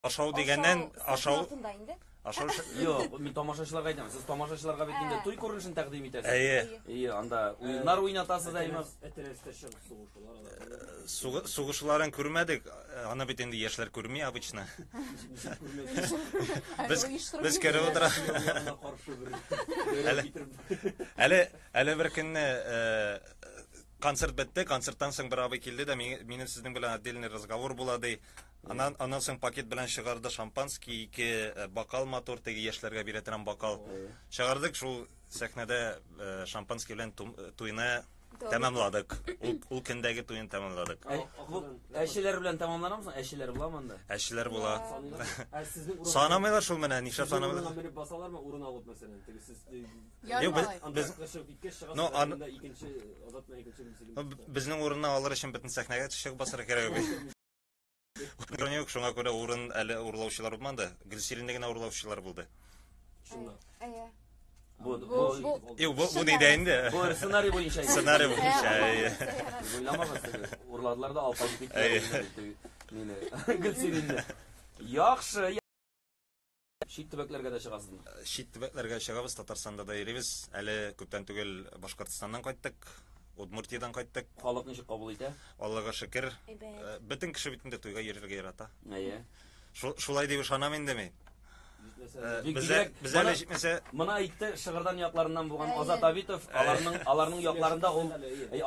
Ашау дигәннән, ашау артында инде. Ашау Юк, мин тамашачыларга әйтәм. Сез тамашачыларга бит инде туй күренешен тәкъдим итәсез. Әйе. Әйе, анда уеннар уйнатасыз әйме? Әтәрәстә чыгып сугышулар алар. Сугышуларын күрмәдек. Аны бит инде яшьләр күрми обычно. Без без кереп утыра. Каршы бер. Әле әле әле бер көнне концерт бетте. Концерттан соң бер абый килде дә, минем сезнең белән отдельный разговор була ди. Аннан аннан соң пакет белән чыгарды шампанский, ике э, бокал матур, теге яшьләргә бирә торган бокал. Чыгардык шул сәхнәдә э, шампанский белән э, туйны тәмамладык. Ул, ул көндәге туйны тәмамладык. Бу әчеләр белән тәмамланамы соң? Әчеләр буламы анда? Әчеләр була. Санамыйлар шул менә, нишләп санамыйлар? Менеп басалармы, урын алып, мәсәлән, теге сез Юк, без Ну, икенче Азат белән икенче Безнең урынны алыр өчен бөтен сәхнәгә чыгып басарга кирәк бит. Урын юк, шуңа күрә урын әле урлаучылар булмады. Гөлсиринне генә урлаучылар булды. Чынлап. Әйе. Бу бу Юк, бу бу нидә инде? Бу сценарий буенча. Сценарий буенча, әйе. Уйламагыз, урладылар да алып кайтып киттеләр. Мине Гөлсиринне. Яхшы. Чит төбәкләргә дә чыгасызмы? Чит төбәкләргә чыгабыз, Татарстанда да йөрибез. Әле күптән түгел Башкортостаннан кайттык, Удмуртиядән кайттык. Халык ничек кабул итә? Аллага шөкер. Бөтен кеше бит инде туйга йөрергә ярата. Әйе. Шулай дип ышанам инде мин. Бездә бездә әле җитмәсә Моны әйтте Шыгырдан якларыннан булган Азат Абитов, аларның аларның якларында ул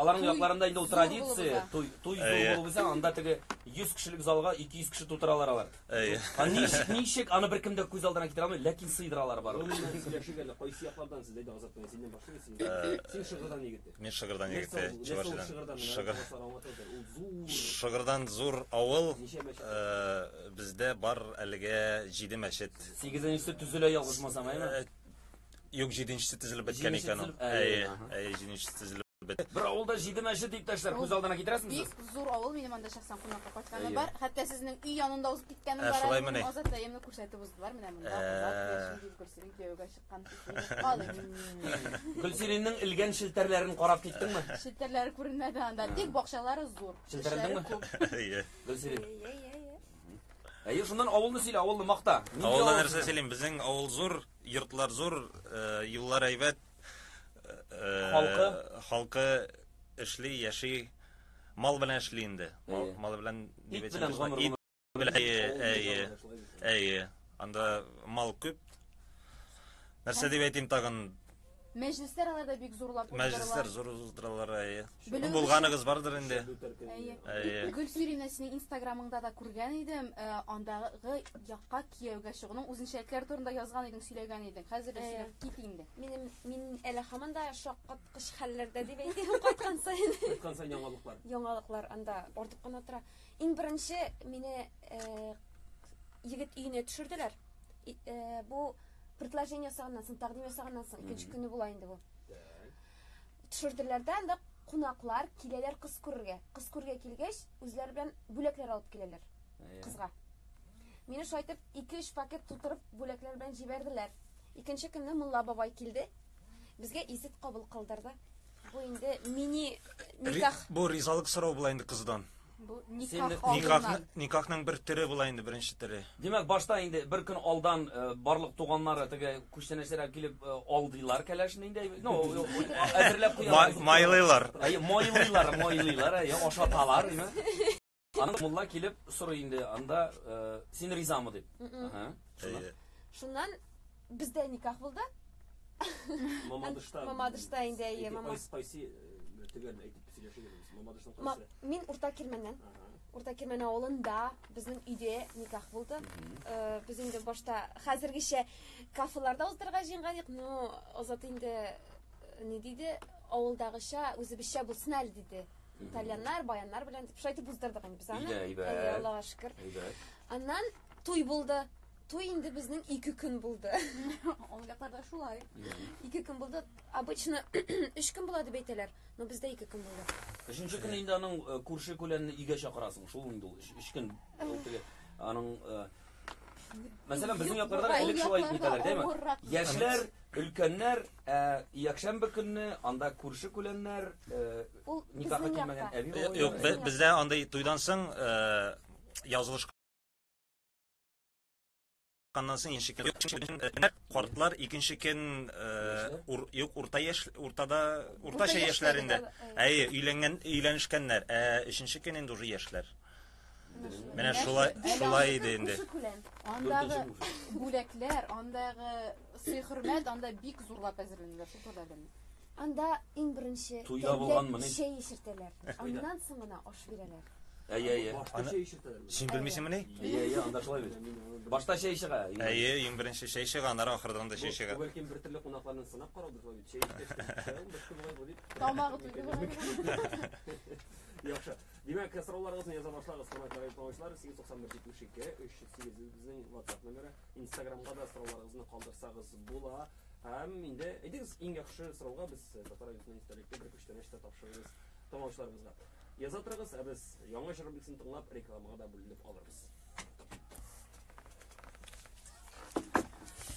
аларның якларында инде ул традиция, туй туй зур булып үсә, анда теге 100 кешелек залга 200 кеше тутыралар алар. Әйе. А ничек, ничек аны беркем дә күз алдына китерә алмый, ләкин сыйдыралар барыбер. Гомумән сөйләшик әле, кайсы яклардан сез, әйдә Азат, менә синнән башлыйбыз. Син, син Шыгырдан егете. Мин Шыгырдан Нәрсә егете, ул? Нәрсә ул Чувашиядән. Шыгырдан? Менә Шыгыр. аңлатсаң аңлатыгыз әле. Ул зур. Шыгырдан зур авыл. Ничә мәчет? Э, Бездә бар әлегә җиде мәчет. Сигезенчесе төзелә ялгышмасам, әйме? Э, Юк, җиденчесе төзелеп беткән Җиденче икән ул. төзелеп- әйе, Әйе, аһа. әйе, җиденчесе төзелеп бетте. Бер авылда җиде мәчет, иптәшләр, күз алдына китерәсезме Бик сез? зур авыл, минем анда шәхсән кунакка кайтканым Әйе. бар. Хәтта сезнең өй янында узып киткәнем Ә, бар. шулай Әле мени? минем Азат әйемне күрсәтеп уздылар. Менә монда Ә. Азат яши дип Гөлсирин кияүгә чыккан дип мине калыйм. Гөлсириннең элгән челтәрләрен карап киттеңме? Челтәрләре күренмәде анда. Тик бакчалары зур. Челтәрләдеңме? Эшләре күп. Әйе. Гөлсирин. Әйе, әйе, әйе. Әйе, шуннан авылны сөйлә, авылны макта. Нинди Авылда авыл нәрсә сезнең? сөйлим? Безнең авыл зур, йортлар зур, э, юллар әйбәт. Э, Халкы? Халкы эшли, яши. Мал белән эшли инде. Мал, Әйе. мал белән дип Ит әйтсәм белән дөрес, гомер ит белән, әйе, әйе. Шулай бит. Әйе. Анда мал күп. Нәрсә дип әйтим тагын? Мәҗлесләр аларда бик зурлап Мәҗлесләр уздырыла. зур уздыралар, әйе. Белүебезчә- Булганыгыз бардыр инде. Әйе. Әйе. Гөлсиринә, синең Инстаграмыңда да күргән идем, э, андагы якка кияүгә чыгуның үзенчәлекләре турында язган идең, сөйләгән идең. Хәзер дә Әйе. сөйләп кит инде. Минем мин әле һаман да шаккаткыч хәлләрдә дип әйтим, кайткан саен. Кайткан саен яңалыклар. Яңалыклар анда артып кына тора. Иң беренче мине э, егет өенә төшерделәр. И- э, Бу предложение ясаганнан соң, тәкъдим ясаганнан соң икенче көне була инде бу. Төшерделәр дә анда кунаклар киләләр кыз күрергә. Кыз күрергә килгәч, үзләре белән бүләкләр алып киләләр кызга. Мине шулай итеп 2-3 пакет тутырып бүләкләр белән җибәрделәр. Икенче көнне мулла бабай килде. Безгә изет кабул кылдырды. Бу инде мини никах. Бу ризалык сорау була инде кыздан. Бу Син никах Никахны, алдыннан. никахның бер төре була инде, беренче төре. Димәк, башта инде бер көн алдан э, барлык туганнары теге күчтәнәчләр алып килеп э, алдыйлар кәләшне инде. Ну, әзерләп куялар. Майлыйлар. Әйе, майлыйлар, майлыйлар, әйе, ашаталар, әйе. Аны мулла килеп сорый инде, анда э, син ризамы дип. Аһа. Шуннан. Әйе. Шуннан бездә никах булды. Мамадышта. Мамадышта инде, әйе, Әйтик, мама. Кайсы кайсы э, төгәл әйтеп сөйләшик әле без. Мамадышның Ма- кайсы? Мин Урта Кирмәннән. Ага. Урта Кирмән авылында безнең өйдә никах булды. Э, Без инде башта хәзергечә кафеларда уздырырга җыенган идек, но Азат инде э, ни диде, авылдагыча үзебезчә булсын әле диде. Итальяннар, баяннар белән дип шулай итеп уздырдык инде без аны. Өйдә, әйбәт. Әйе, Аллага шөкер. Әйбәт. Аннан туй булды. Туй инде безнең ике көн булды. Ул якларда шулай. Ике көн булды. Обычно өч көн була дип әйтәләр, но бездә ике көн булды. Өченче көн инде аның э, күрше күләнне өйгә чакырасың. Шул инде ул өч, өч көн ул теге аның э, Мәсәлән, безнең якларда Ул элек шулай якларда итәләр, дәйме? авыррак. Яшьләр, өлкәннәр, ә, якшәмбе көнне анда күрше күләннәр, э, Ул никахка безнең килмәгән якта. әби Юк, бабайлар. бездә андый туйдан соң э, язылыш Аннан соң икенче көн картлар, икенче көн юк, урта яшь, уртада, уртача яшьләр инде. Әйе, өйләнгән, өйләнешкәннәр. Ә өченче көн инде уже яшьләр. Менә шулай, шулай иде инде. Андагы бүләкләр, андагы сый-хөрмәт анда бик зурлап әзерләнәләр, шул турыда беләм. Анда иң беренче Туйда булганмыни? чәй эчертәләр. Аннан соң гына аш бирәләр. Әйе, әйе. Башта чәй эчертәләрме? Син белмисеңмени? Әйе, әйе, анда шулай бит. Башта чәй чыга. Әйе, иң беренче чәй чыга, аннары ахырдан да чәй чыга. Бу бәлкем бер төрле кунакларны сынап караудыр шулай бит. Чәй эчкәч, чәй бетте бугай бу дип. Тамагы туйды бугай. Яхшы. Димәк, сорауларыгызны яза башлагыз, хөрмәтле радио тыңлаучылар. 891 72 308 безнең WhatsApp номеры. Инстаграмга да сорауларыгызны калдырсагыз була. Һәм инде әйдәгез иң яхшы сорауга без Татар радиосының истәлекле бер күчтәнәч тә тапшырырбыз тыңлаучыларыбызга. Яза торыгыз, ә без яңа җыр рубрикасын тыңлап рекламага да бүленеп алырбыз.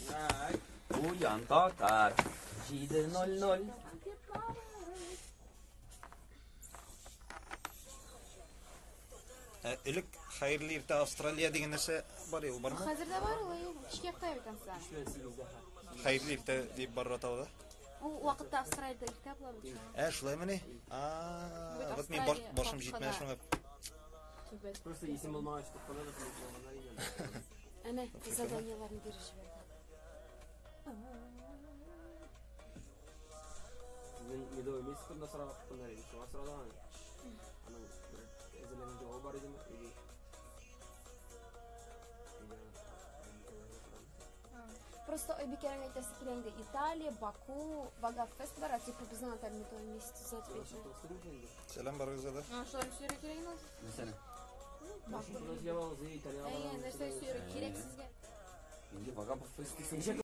Так. Уян татар. 7:00. Ә, элек хәерле иртә Австралия дигән нәрсә бар ул бармы? Хәзер дә бар ул, кичке якта бит ансы. Хәерле иртә дип барыр аталда. Ул вакытта Австралиядә иртә була бит. Ә, шулаймыни? А, вот мин башым җитмәде шуңа. Түбән. Просто исем булмагач туктала да булганнар иде. Әнә, заданиеләрне биреп җибәрде. Сезнең медовый месяц турында сорап чыкканнар иде. Шуңа сорадым. Аның бер әзерләнгән җавабы бар идеме? Или Просто Айбикәнең әйтәсе килә инде Италия, Баку, Вагафест бар, а типа безнең анда медовый месяц уза дип әйтә. Сәлам барыгызга да. Шулай сөйләргә кирәк инде. Нәрсәне? Әйе, нәрсә сөйләргә кирәк сезгә? Инде Вагапов фест дисең.